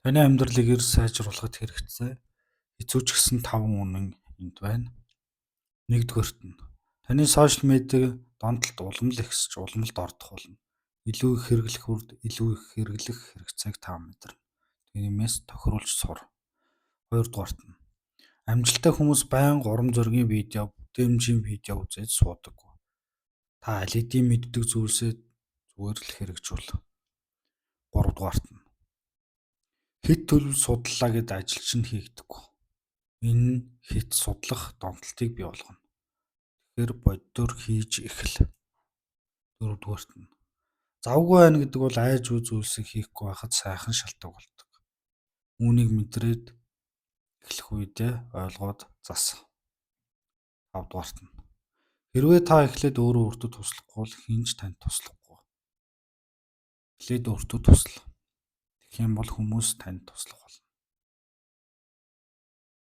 Таны амьдралыг эрс сайжруулахад хэрэгцээ хэцүү ч гэсэн таван үнэн энд байна. Нэгдүгээрт нь таны сошиал медиа донтолт улам л ихсэж, улам л дордох болно. Илүү их хэрэглэх үрд илүү их хэрэглэх хэрэгцээг та мэдэрнэ. Тиймээс тохируулж сур. Хоёрдугаарт нь амжилттай хүмүүс байнга урам зоригийн видео, бүтээмжийн видео үзээд суудаггүй. Та аль хэдийн мэддэг зүйлсээ зүгээр л хэрэгжүүл. Гуравдугаарт нь хэт төлөв судлаа гээд ажил чинь хийгдэхгүй. Энэ нь хэт судлах донтолтыг бий болгоно. Тэгэхээр боддоор хийж эхэл. Дөрөвдүгээрт нь завгүй байна гэдэг бол айж үе зүйлсийг хийхгүй байхад сайхан шалтгаан болдог. Үүнийг мэдрээд эхлэх үедээ ойлгоод зас. Тавдугаарт нь хэрвээ та эхлээд өөрөө өөртөө туслахгүй бол хэн ч танд туслахгүй. Эхлээд өөртөө тусал. Тэгэх юм бол хүмүүс танд туслах болно.